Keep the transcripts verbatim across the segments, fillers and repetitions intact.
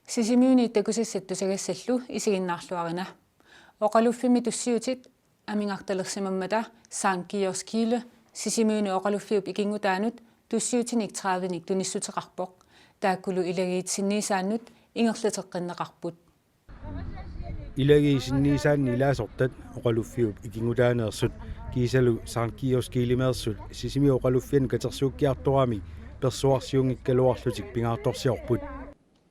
Sisimiuni takusassat tusagassallu isiginnaarluarina. Oqaluffimmi tussiutit amigartalersimammata Sankt Georgs Kile Sisimiuni oqaluffiup ikinngutaanut tussiutinik tredivenik tunissuteqarpoq. Taakkulu ilagiit sinniisaannut ingerlateqqinneqarput. Ilagiit sinniisaanni ilaasortat oqaluffiup ikinngutaaneersut kiisalu Sankt Georgs Kilemeersut Sisimiut oqaluffiannut katersuukkiartoramik persuarsiunngikkaluarlutik pingaartorsiorput.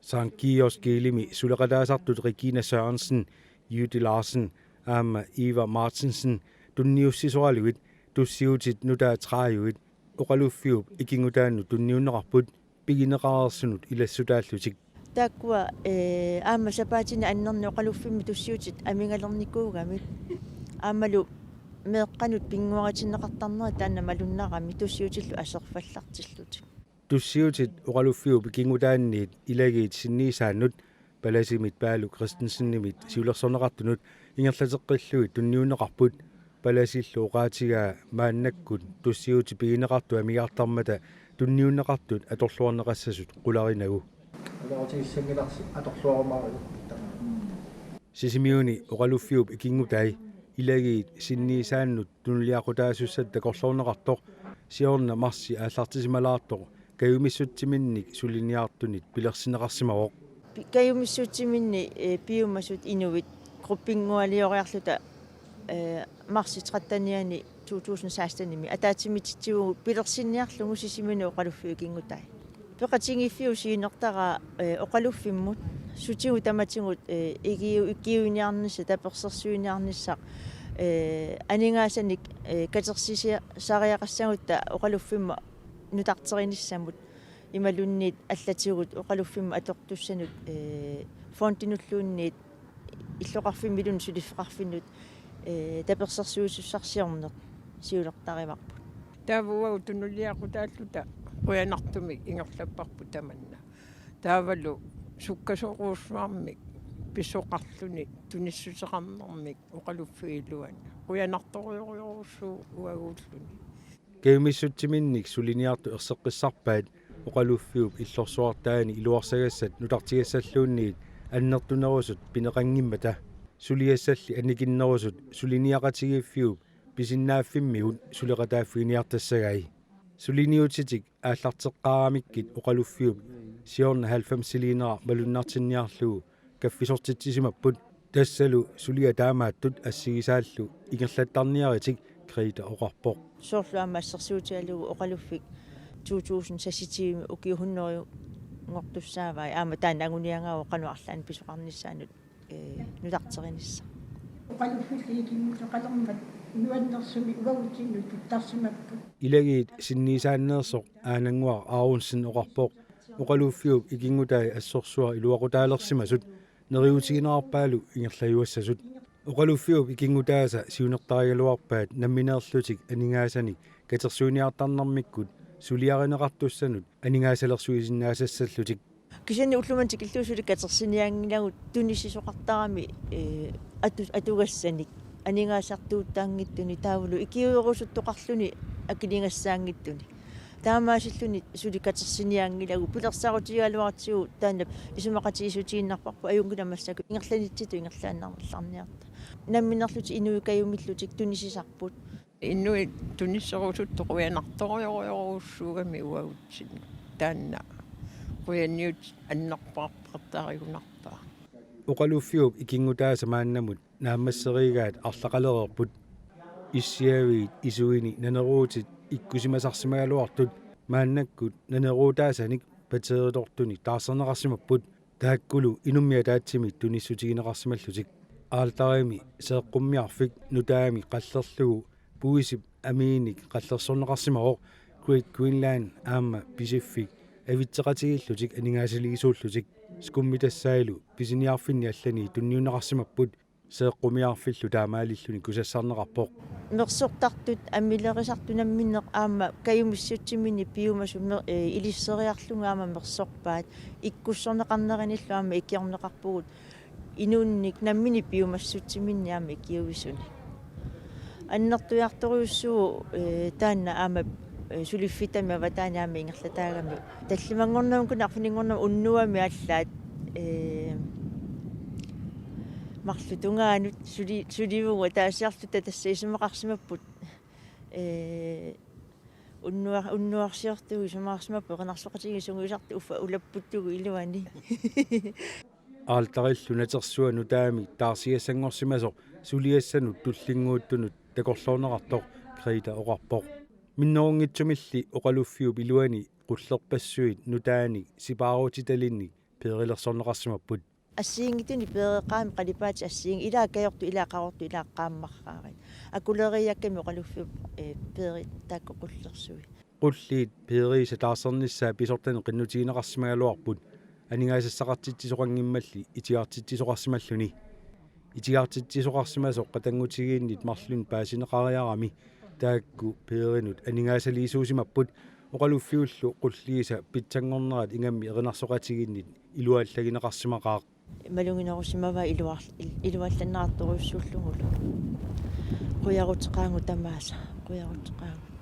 Sankt Georgs Kilemi suleqataasartut Regina Sørensen, Jytte Larsen aamma Eva Martinsen tunniussisoraluit tussiutit nutaat tredive oqaluffiup ikinngutaanut tunniunneqarput pigineqareersunut ilassutaallutik. Taakkua, ee, aamma sapaatini annerni oqaluffimmi tussiutit amigalernikuugamik. Aammalu meeqqanut pinnguaritinneqartarneri taanna malunnarami tussiutillu aserfallartillutik. Tussiutit oqaluffiup ikinngutaanniit ilagiit sinniisaannut Palasimit Palu Christensenimit siulersorneqartunut ingerlateqqillugit tunniunneqarput. Palasillu oqaatigaa maannakkut tussiutit pigineqartut amigartarmata tunniunneqartut atorluarneqassasut qularinagu. Aluutigissanngilarsi atorluarumaarigut tamanna. Sisimiuni oqaluffiup ikinngutai ilagiit sinniisaannut tunuliaqutaasussatut takorloorneqartoq siorna marsip aallartisimalaartoq kajumissutsiminnik suliniartunit pilersinneqarsimavoq. Pi-, kajumissutsiminni, ee, piumasut inuit gruppinngualioriarluta, ee, marsip trettenianni to tusind sekstenimi ataatsimiititsivugut pilersinniarlugu Sisimiuni oqaluffiup ikinngutai. Peqatigiiffiup siunertaraa, ee, oqaluffimmut sutigut tamatigut, ee, ikiu-, ikiuiniarnissaq, tapersersuiniarnissaq, ee, aningaasanik, ee, katersisia-, sariaqassagutta oqaluffimmut nutarterinissamut imaluunniit allatigut oqaluffimmut atortussanut, ee, fondinulluunniit illoqarfimmiluunniit suliffeqarfinnut, ee, tapersersuisussarsiorneq siulertarivarput. Taava uagut tunuliaqutaalluta qujanartumik ingerlapparput tamanna. Taavalu sukkasoorujussuarmik pisoqarluni tunissuteqarnermik oqaluffiup iluani. Qujanartorujorujussuuvoq uaguulluni. Kajumissutsiminnik suliniartut erseqqissarpaat oqaluffiup illorsuartaani iluarsagassat nutartigassalluunniit annertunerusut pineqanngimmata. Suliassalli annikinnerusut suliniaqatigiiffiup pisinnaaffimmigut suleqataaffiginiartassagai. Suliniutitik aallarteqqaaramikkit oqaluffiup siorna halvfemsiliinera malunnartinniarlugu kaffisortitsisimapput. Tassalu suliat taamaattut assigisaallu ingerlattarniaritik Greta oqarpoq. Soorlu aamma assersuutigalugu oqaluffik to tusind seksogtyve ukiut hundredenngortussaavai, aamma taanna anguniagaavoq qanoq arlaannik pisoqarnissaanut, ee, nutarterinissaq. Oqaluffilli ikinnguteqalermat nuannersumik uagutsinnut pittarsimapput. Ilagiit sinniisaanneersoq Aanannguaq Aronsen oqarpoq oqaluffiup ikinngutai assorsuaq iluaqutaalersimasut neriuutiginerarpaalu ingerlajuassasut. Oqaluffiup ikinngutaasa siunertarigaluarpaat nammineerlutik aningaasanik katersuiniartarnermikkut suliarineqartussanut aningaasalersuisinnaassassallutik. Kisianni ullumimut tikillugu suli katersinianngilagut tunissisoqartarami, ee, atu-, atugassanik aningaasartuuttaanngitsuni taavalu ikiuerusuttoqarluni akiligassaanngitsuni. Taamaasilluni suli katersinianngilagut pilersaarutigigaluaratsigu taanna isumaqatigiissutiinnarparput, ajunngilaq massakkut ingerlanitsitut ingerlaannarniarta. Nammineerlutik inuit kajumillutik tunissisarput. Inuit tunisserusuttut qujanartorujorujorujussuugamik uagutsinnut. Taanna qujaniutit annerpaartartaraagunarpaa. Oqaluffiup ikinngutaasa maannamut naammasseriigaat arlaqalereerput. Issiaviit isuini naneruutit ikkusimasarsimagaluartut maannakkut naneruutaasanik pateeritortunik taarserneqarsimapput. Taakkulu inummik ataatsimik tunissutigineqarsimallutik. Aaltarimi seeqqummiarfik nutaamik qallerlugu puisip amiinik qallersorneqarsimavoq Great Greenland aamma Pisiffik avitseqatigiillutik aningaasaliisuullutik. Skummitassailu pisiniarfinni allani tunniunneqarsimapput. Seeqqumiarfillu taamaalilluni kusassarneqarpoq. Mersortartut ammilerisartut namminneq aamma kajumissutsiminni piumasut mer-, ee, ilisseriarlugit aamma mersorpaat, ikkussorneqarnerinillu aamma ikiorneqarpugut inuunnik nammineq piumassutsiminni aamma ikiuisuni. Annertujartorujussuuvoq, ee, taanna aamma, ee, suliffittamik avataani aamma ingerlataagami. Tallimanngornermut kisianni arfininngornermut unnuami allaat, Ee, marluk tungaanut suli-, sulivugut ataasiarluta tassa isumaqarsimapput. Ee, unnuar-, unnuarsiortugut isumaqarsimapput erinarsoqatigiit sungiusartut uffa ulapputtugut iluani. Aaltarillu natersua nutaamik taarsigassanngorsimasoq suliassanut tullinnguuttunut takorloorneqartoq Greta oqarpoq. Minnerunngitsumilli oqaluffiup iluani qullerpassuit nutaanik sipaarutitalinnik peerilersorneqarsimapput. Assigiinngitsunik peereqqaammat qalipaatit assigiinngitsut, ilaa kajortut, ilaa qaqortut, ilaa qaammarraarit. Akuleeriiakkami oqaluffiup, ee, peerit taakku qullersui. Qulliit peeriisa taarsernissaat pisortanit qinnutigineqarsimagaluarput, aningaasassaqartitsisoqanngimmalli itigartitsisoqarsimalluni. Itigartitsisoqarsimasoq qatanngutigiinnit marlunnik paasineqariarami taakku peerinut aningaasaliisuusimapput, oqaluffiullu qulliisa pitsanngornerat ingammik erinarsoqatigiinnit iluallagineqarsimaqaaq. Maluginerusimavaa iluar-, il-, iluallanneqartorujussuullugulu. Qujaruteqaagut tamaasa, qujaruteqaagut.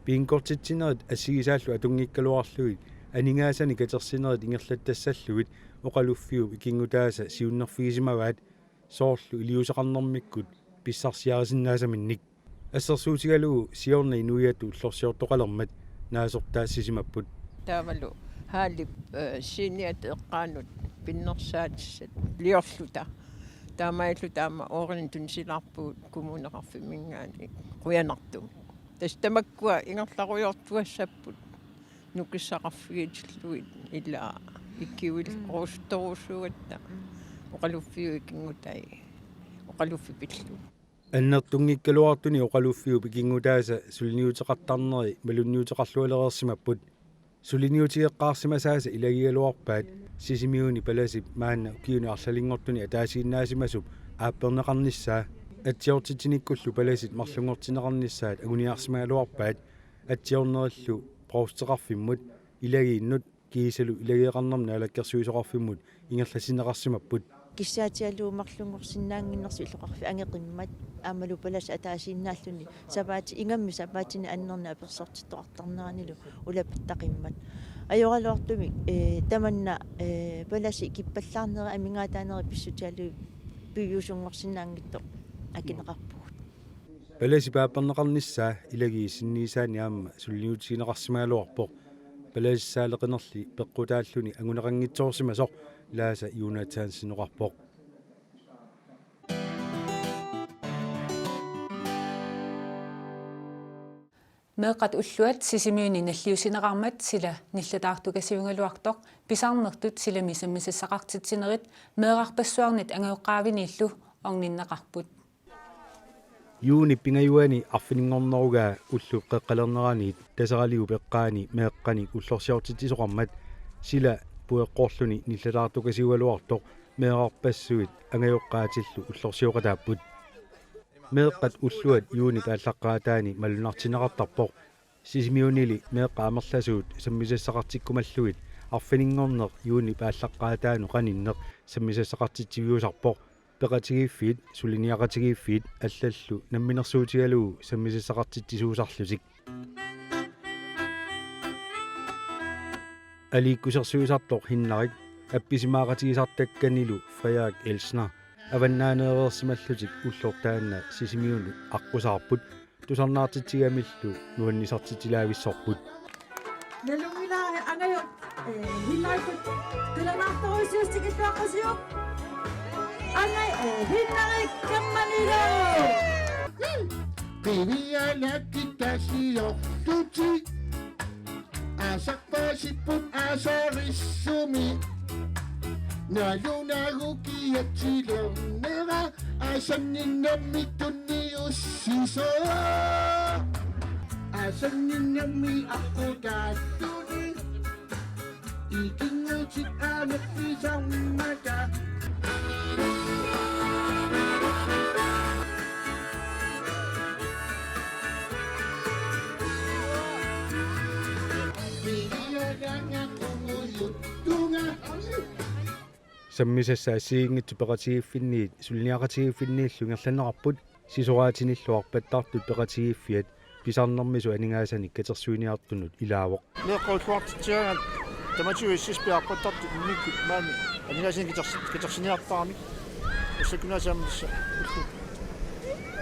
Bingotitsinerit assigisaallu atunngikkaluarlugit aningaasanik katersinerit ingerlattassallugit oqaluffiup ikinngutaasa siunnerfigisimavaat, soorlu iliuuseqarnermikkut pissarsiarisinnaasaminnik. Assersuutigalugu siorna inuiattut ullorsiortoqalermat naasortaassisimapput. Taavalu Haalip, ee, seniat eqqaanut pinnersaatissat liorluta. Taamaalilluta aamma Orientimi silarpugut kommuneqarfimminngaanniit qujanartumik. Tassa tamakkua ingerlarujoortuassapput nukissaqarfigitillugit, ilaa ikiuillu, mm, oqarustorusuugatta, mm, oqaluffiup ikinngutai oqaluffik pillugu. Annertunngikkaluartuni oqaluffiup ikinngutaasa suliniuteqartarneri malunniuteqarlualereersimapput. Suliniutigeqqaarsimasaasa ilagigaluarpaat Sisimiuni palasip maanna ukiuni arlalinngortuni ataasiinnaasimasut aapperneqarnissaa. Atsiortitsinikkullu palasit marlunngortinneqarnissaat anguniarsimagaluarpaat, atsiornerillu provsteqarfimmut, ilagiinnut kiisalu ilageeqarnermut naalakkersuisoqarfimmut ingerlassinneqarsimapput. Kissaatigalugu marlunngorsinnaannginnersut illoqarfiit angeqimmat aammalu palasip ataasiinnaalluni sapaati-, ingammik sapaatip-akunneri annerni apersortittoqartarneranilu ulapittaqimmat. Ajoraluartumik, ee, tamanna, ee, palasip kippallaarneri amigaataaneri pissutigalugit piviusunngorsinnaanngitsoq akineqarpugut. Palasip aapperneqarnissaa ilagiit sinniisaanni aamma suliniutigineqarsimagaluarpoq. Palasissaaleqinerli peqqutaalluni anguneqanngitsoorsimasoq Laasa Jonathansen oqarpoq. Meeqqat ulluat Sisimiuni nalliussineqarmat sila nillataartukasiugaluartoq pisarnertut silami sammisassaqartitsinerit meerarpassuarnit angajoqqaaviniillu orninneqarput. Juunip pingajuani arfininngornerugaa ullup qeqqalerneraniit Taseraliup eqqaani meeqqanik ullorsiortitsisoqarmat sila pueqqorluni nillataartukasiugaluartoq meerarpassuit angajoqqaatillu ullorsioqataapput. Meeqqat ulluat juunip aallaqqaataani malunnartinneqartarpoq. Sisimiunili meeqqat amerlasuut sammisassaqartikkumallugit arfininngorneq juunip aallaqqaataanut qaninneq sammisassaqartitsiviusarpoq, peqatigiiffiit, suliniaqatigiiffiit allallu namminersuutigalugu sammisassaqartitsisuusarlutik. Aliikkusersuisartoq Hinnarik appisimaaqatigisartakkanilu Frederik Elsner avannaaneereersimallutik ulloq taanna Sisimiunut aqqusaarput, tusarnaartitsigamillu nuannisartitsilaavissorput. Nalunngilara angajut, ee, Hinnarik qilanaartorujussuussutigilaarsiuk. Angaj, ee, Hinnarik Kammanilu. Qivianakkit tasiortuti. Aasarpaasipput aasarissumi. Nalunagu kiatsilernera aasanninnammi tunniussisoq. Aasanninnammi aqqutaattuni. Ikinngutit amerlisarmata. Sammisassat assigiinngitsut peqatigiiffinniit suliniaqatigiiffinniillu ingerlanneqarput, sisoraatinillu arpattartut peqatigiiffiat pisarnermisut aningaasanik katersuiniartunut ilaavoq. Meeqqat ulluartitsigaangat Tamatigut S S P arpattartut immikkut maani aningaasat kitersi-, kitersiniartaramik. Ussakkunaasiamnissa ullu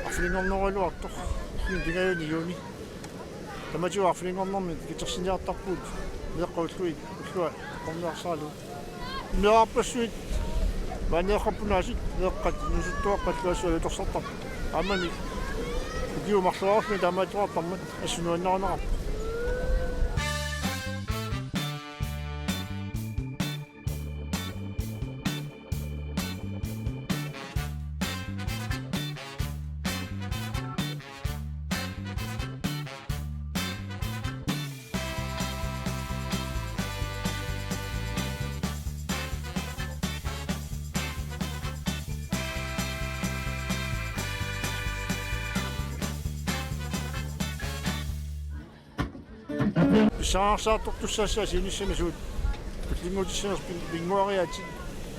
arfininngornerugaluartoq. Ulluni pingajuni juuni. Tamatigut arfininngornermi kitersiniartarpugut meeqqat ullui, ullua eqqorniarsaralugu. Meerarpassuit maaniaqqappunaasit meeqqat inuusuttuaqqat illuassua ajutorsartarput. Aammami ukiut marloriarlugit taamaattoqartarmat assut nuannarineqarpoq. Pissanganarsaartortussaassaaq siunissami suut tullinnguutissanersut pin-, pinnguariaatsit.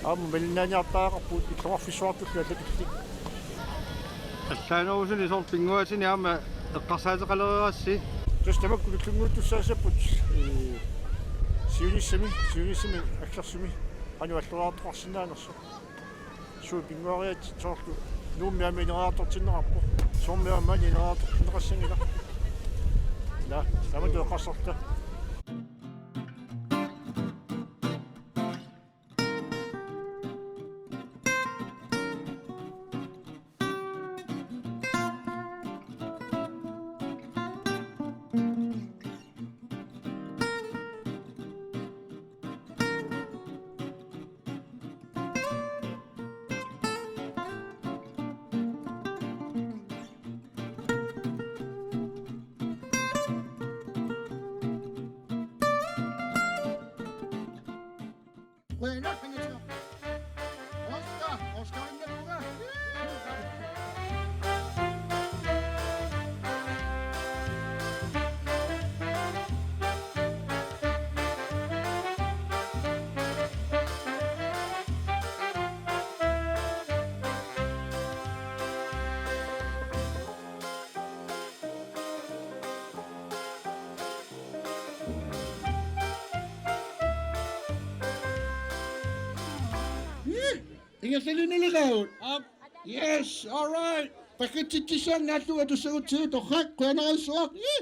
Aamma malinnaaniartariaqarpugut illoqarfissuartullu allatulli. Allaanerusuni soorlu pinnguaatinik aamma eqqarsaateqalereerassi. Tassa tamakku tullinnguuttussaassapput, ee, siunissami, siunissami aggersumi qanoq alloriartoqarsinnaanersoq. Suut pinnguariaatsit soorlu Nuummi aamma ineriartortinneqarpoq. Soormi aamma ineriartortinneqassanngilaq. Naa, taama eqqarsarta. Ingerlalinnaleqaagut. Aap. Yes, all right. Pakkitsitsissaanngaallu atussagutsigu torrak qujanarsuaq. Ii.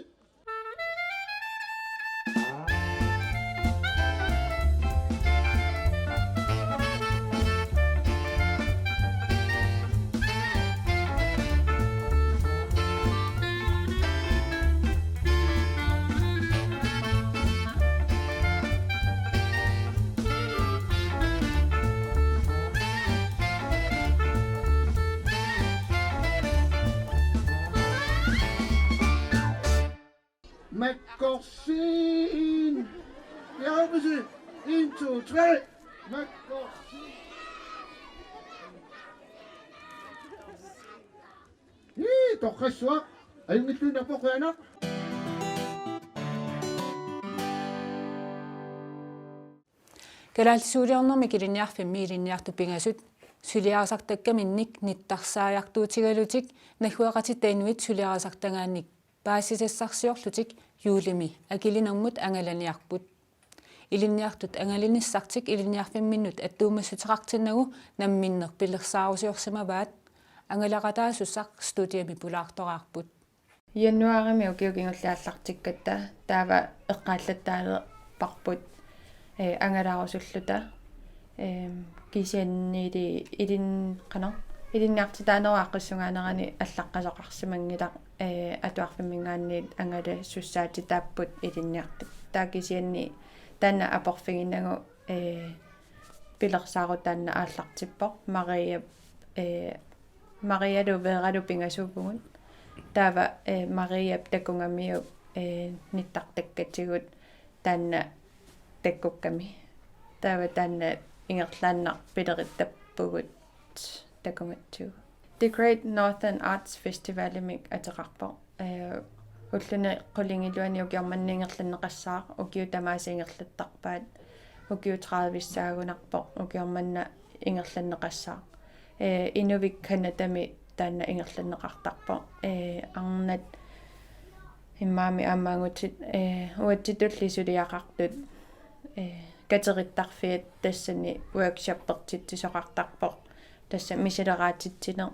Makkorsiin. Jeg håber, en, to, tre. Makkorsiin. Ii, torrassuaq. Ajunngilluinnarpoq, qujanaq. Kalaallisuuliornermik Ilinniarfimmi ilinniartut pingasut suliarisartakkaminnik nittarsaajartuutigalutik naggueqatitta inuit suliarisartagaannik paasisassarsiorlutik juulimi Akilinermut angalaniarput. Ilinniartut angalanissartik ilinniarfimminnut attuumassuteqartinnagu namminneq pilersaarusiorsimavaat. Angalaqataasussaq studiami pulaartoraarput. Januaarimi ukiut kingulliit aallartikkatta taava eqqaallattaalerparput, ee, angalaarusulluta. Eem, kisiannili ilin-, qanoq, ilinniartitaanerup aaqqissungaanerani allaqqasoqarsimanngilaq, ee, atuarfimminngaanniit angalasussaatitaapput ilinniartut. Taava kisianni taanna aporfiginnagu, ee, pilersaarutaa taanna aallartippoq. Maria, ee, Marialu Veeralu pingasuuvugut. Taava, ee, Mariap takugamiuk, ee, nittartakkatigut taanna takkukkami. Taava taanna ingerlaannaq pilerittappugut takugatsigu. The Great Northern Arts Festivalimik ateqarpoq. Ee, ulluni qulingiluani ukioq manna ingerlanneqassaaq, ukiut tamaasa ingerlattarpaat, ukiut tredive-ssaagunarpoq ukioq manna ingerlanneqassaaq. Ee, Inuvik Canadami taanna ingerlanneqartarpoq. Ee, arnat imaammi aamma angutit, ee, uatsitulli suliaqartut Ee, katerittarfiat tassani workshoppertitsisoqartarpoq. Tassa misileraatitsineq,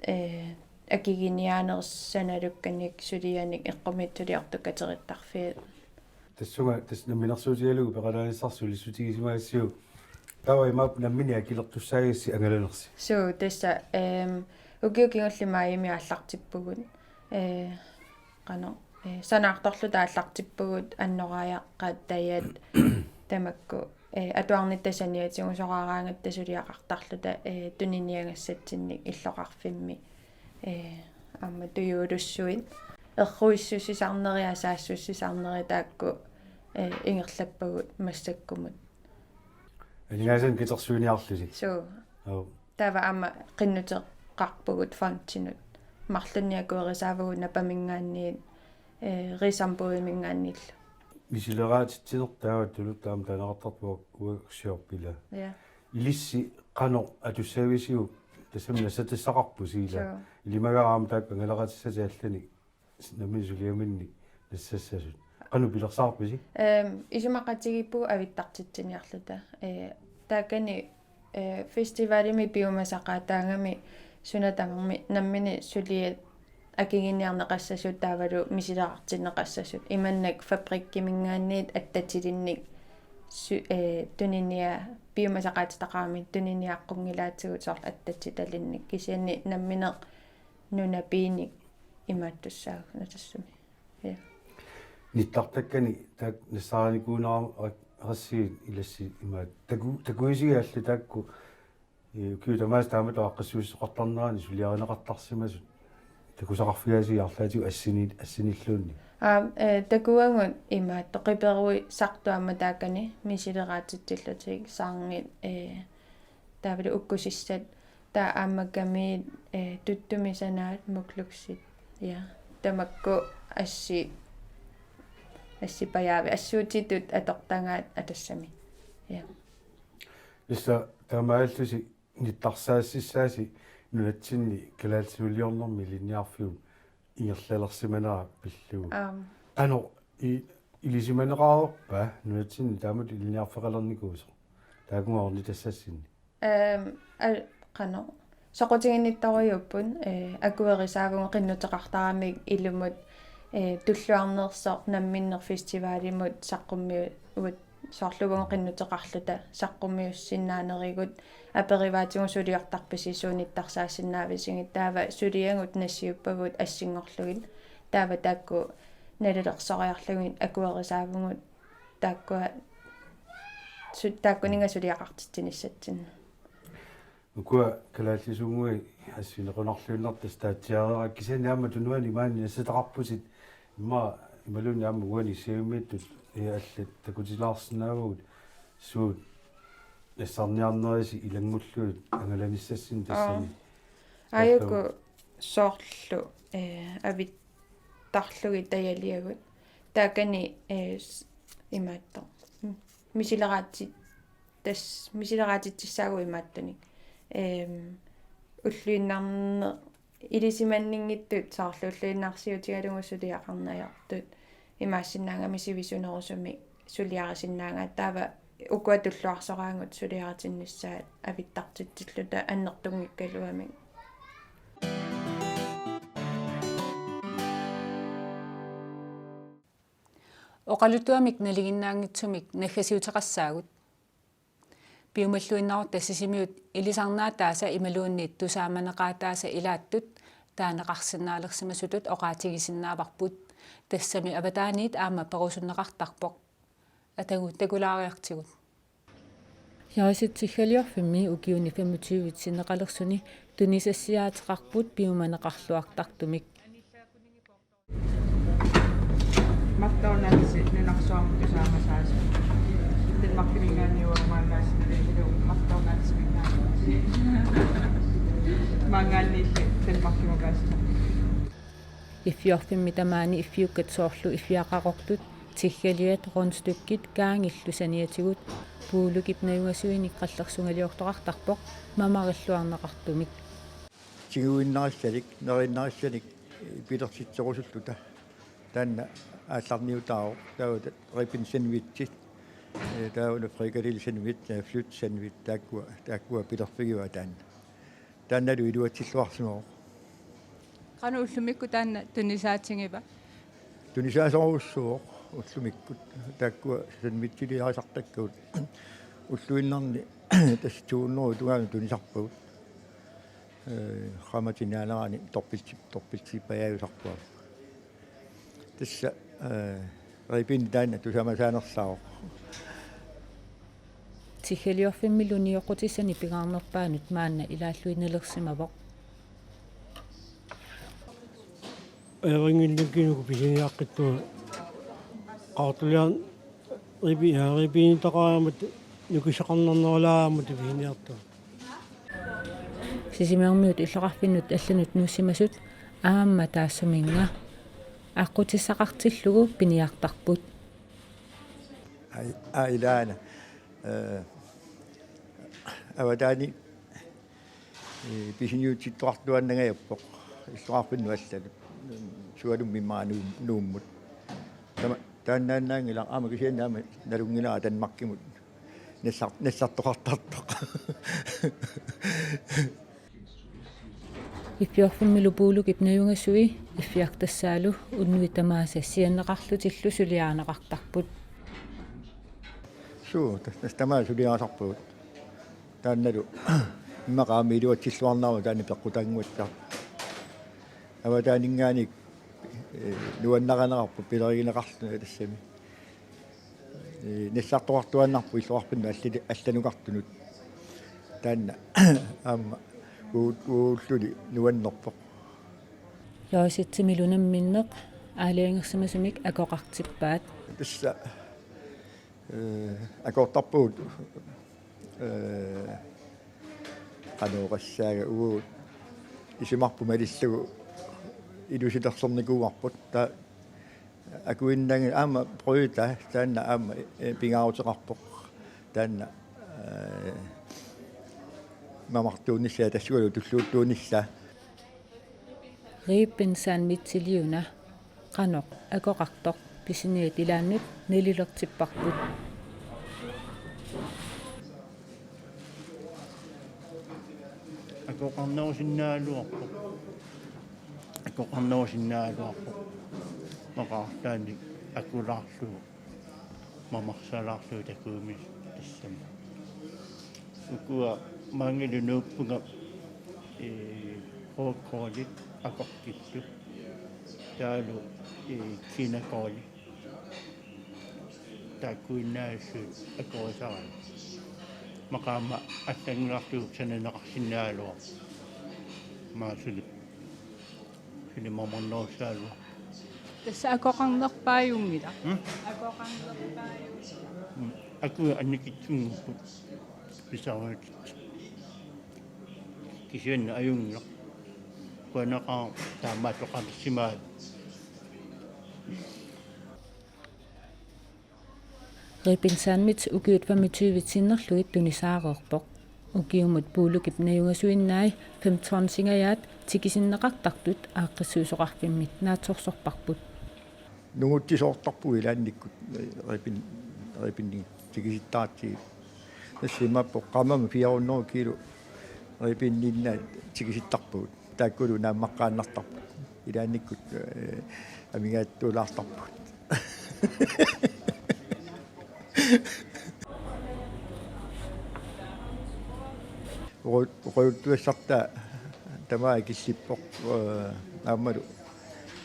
ee, akiginiaaneq sanalukkanik sulianik eqqumiitsuliortut katerittarfiat. Tassunga tassa namminersuutigalugu peqalaanissarsi sulissutigisimagassi. Taava imaappoq nammineq akilertussaagassi angalanersi. Suu, tassa, ehm, ukioq kingulleq maajimi aallartippugut. Ee, qanoq, ee, sanaartorluta aallartippugut, annoraajaqqat, tajat, tamakku, ee, atuarnitta saniatigut soraaraangatta suliaqartarluta, ee, tuniniagassatsinnik illoqarfimmi, ee, aamma tujuulussuit. Erruissussisarneri, asaassussisarneri taakku, ee, ingerlappagut massakkumut. Aningaasanik katersuiniarlusi. Suu. Aap. Taava aamma qinnuteqarpugut fondinut. Marlunnik akuerisaavugut napaminngaanniit, ee, Rigsombudiminngaanniillu. Misileraatitsineq taava tuluttut aamma taaneqartarpoq workshoppi, ilaa. Ja. Ilissi qanoq atussavisiuk, tassami nassatassaqarpusi, ilaa. Suu. Ilimagaara aamma taakku angalaqatissatit allanik nammineq suliaminnik nassassasut. Qanoq pilersaarpisi? Ehm, isumaqatigiippugut avittartitsiniarluta. Ee, taakani, ee, festivalimi piumasaqaataagami suna tamarmi nammineq suliat akiginiarneqassasut taavalu misileraartinneqassasut. Imannak fabrikkiminngaanniit attatilinnik su-, ee, tuniniaa-, piumasaqaatitaqarami tuniniaaqqunngilaatigut soorlu attatilinnik. Kisianni nammineq nunapiinik imaattussaagut tassami. Ja. Nittartakkani taakku nassaarinikuuneqarassigit ilissi imaat taku-, takuisigigalli taakku, ee, ukiut tamaasa taamatut aaqqissuussisoqartarnerani suliarineqartarsimasut takusaqarfigaasiit arlaatigut assini-, assinilluunniit. Aap, ee, takuagut imaattoq qiperuisartut aamma taakani misileraatitsillutik, sangit, ee, taavalu ukkusissat, taava aamma kamiit, ee, tuttumik sanaat, mukluksit. Ja, tamakku assi-, assipajaavi, assuutitut atortagaat atassami. Ja. Tassa taamaallusi nittarsaassissaasi nunatsinni kalaallisuuliornermi ilinniarfiup ingerlalersimanera pillugu. Aam. Qanoq i-, ilisimaneqareerpa nunatsinni taamatut ilinniarfeqalernikuusoq? Taakkununnga ornitassassinni. Ehm, al-, qanoq. Soqutiginnittorujuupput, ee, akuerisaavugut qinnuteqartaramik ilumut, ee, tulluarnersoq namminneq festivalimut saqqummiu-, uat soorlu uagut qinnuteqarluta saqqummiussinnaanerput aperivaatigut suliortarpisi suut nittarsaassinnaavisigit, taava suliagut nassiuppagut assinngorlugit, taava taakku nalilersoriarlugit akuerisaavugut taakkua su-, taakkuninnga suliaqartitsinissatsinnut. Ukua kalaallisuunnguit assiginequnarluinnartut tassa taatsiareerakkit, kisianni aamma tunuani maani nassataqarputit, immaqa imaluunniit aamma uani Siumumiittut, ee, allat takutilaarsinnaavagut suut nassarniarnerisi ilanngullugit angalanissassinnik tassani. Aa. Aajuku soorlu, ee, avittarlugit tajaliagut. Taakani, ee, s-, imaattoq. Mm. Misileraati-, tassa misileraatitsissaagut imaattunik. Ehm, ulluinnarni-, ilisimanninngitsut soorlu ulluinnarsiutigalugu suliaqarneq ajortut imaassinnaagami sivisunerusumik suliarisinnaagaat, taava ukua tulluarsoraagut suliaritinnissaat avittartitsilluta annertunngikkaluamik. Oqaluttuamik nalinginnaanngitsumik naggasiuteqassaagut. Piumalluinnarutta Sisimiut ilisarnaataasa imaluunniit tusaamaneqaataasa ilaattut taaneqarsinnaalersimasutut oqaatigisinnaavarput. Tassami avataaniit aamma perusunneqartarpoq. Atagu takulaariartigu. Jaasit Tiggaliorfimmi ukiuni femogtyvit sinneqalersuni tunisassiaateqarput piumaneqarluartartumik. McDonald's nunarsuarmi tusaamasaasoq. Danmarkiminngaanniit uanga maanngaanniilli McDonald'siminngaanniit. Maanngaanniilli Danmarkimukaassaaq. Iffiorfimmi tamaani iffiukkat soorlu iffiaqarortut, tiggaliat, rundstykkit, kaangillu saniatigut, Puulukip najugasuinik qallersugaliortoqartarpoq mamarilluarneqartumik. Tiguinnarissanik, neriinnarissanik pilersitserusulluta. Taanna aallarniutaavoq, taava ribben sandwichit. Taava una frikadellesandwich, flytsandwich, taakkua, taakkua pilerfigivaat taanna. Taannalu iluatsilluarsimavoq. Qanoq ullumikkut taanna tunisaatigiva? Tunisaasorujussuuvoq ullumikkut. Taakkua sandwichiliarisartakkagut. Ulluinnarni tassa to hundrede tungaanut tunisarpagut. Ee, qaammatip ingerlanerani torpilti-, torpiltipajaajusarput. Tassa, ee, ribbinik taanna tusamasaanersaavoq. Tiggaliorfimmilu nioqqutissani pingaarnerpaanut maanna ilaalluinnalersimavoq. Ajornanngilakkinuku pisiniaqqittunga. Qaartulian ribi-, aa, ribbiinitaqaramut nukissaqarnarnerulaamut pisiniartunga. Sisimiormiut illoqarfinnut allanut nuussimasut aamma taassuminnga aqqutissaqartillugu piniartarput. Ai, aa, ilaana. Ee, avataani, ee, pisiniutittoqartuaannangajappoq illoqarfinnut allanut. Sualummik immaqa Nuum-, Nuummut. Tama-, taannaannaanngilaq aamma kisianni aamma nalunngilara Danmarkimut. Nassar-, nassartoqartartoq. Iffiorfimmilu Puulukip najungasui iffiaq tassaalu unnuit tamaasa sianneqarlutillu suliarineqartarput. Suu, tas-, tassa tamaasa suliarisarpagut. Taannalu immaqa aamma iluatsilluarnarpoq taanna peqqutaannguatsiartoq. Avataaninngaanniit, ee, nuannarineqarpoq pilerigineqarluni tassami. Ee, nassartoqartuaannarpoq illoqarfinnut allati-, allanukartunut. Taanna aamma uu-, uulluni nuannerpoq. Jositsimilu namminneq aalajangersimasumik akoqartippaat. Tassa, ee, akoortarpugut, ee, qanoq oqassaanga, uagut isumarput malillugu ilusilersornikuuarput. Taava akuinnanngilaq aamma Brøta, taanna aamma, ee, pingaaruteqarpoq. Taanna, ee, mamartuunnissaa tassungalu tulluuttuunnissaa. Ribben sandwichiliuna qanoq akoqartoq pisiniat ilaannut nalilertipparput. Akoqarnerusinnaagaluarpoq. Akoqarnerusinnaagaluarpoq. Maqaartaannik akulaarlugu. Mamarsalaarlugu takuumisut tassami. Ukua maanngalu nuuppunga, ee, rødkåli akortittu. Taavalu, ee, kinakåli. Taakkuinnaasut akorisaraat. Maqaama allanngularlugu sananeqarsinnaagaluarpoq. Maasuli. Suli mamarnerussagaluarpoq. Tassa akoqarnerpaajunngilaq. Hmm? Akoqarnerpaajunngilaq. Hmm. Akui annikitsunnguupput. Pisariaqartut. Kisianni ajunngilaq. Kuanaqaaq taamaattoqarsimaavat. Ribben sandwich ukiut femogtyve sinnerlugit tunisaareerpoq. Ukiumut Puulukip najungasuinnai femten singajaat tikisinneqartartut aaqqissuisoqarfimmit naatsorsorparput. Nungutsisoortarpugut ilaannikkut, ee, ribben, ribbenit tikisittaratsigit. Tassa imaappoq qaammammut fire hundrede kilo ribbenninnaat tikisittarpagut. Taakkulu naammaqqaannartarput. Ilaannikkut, ee, amigaattuulaartarput. Oqu-, oqaluttuassartaa tamaat killippoq, ee, aammalu.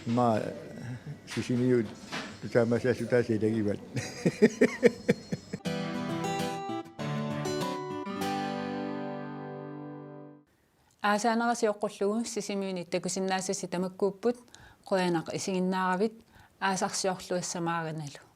Immaqa Sisimiut tusaamasaasutaasa ilagivaat. Aasaanera sioqqullugu Sisimiunit takusinnaasasi tamakkuupput, qujanaq isiginnaaravit, aasarsiorluassamaarinalu.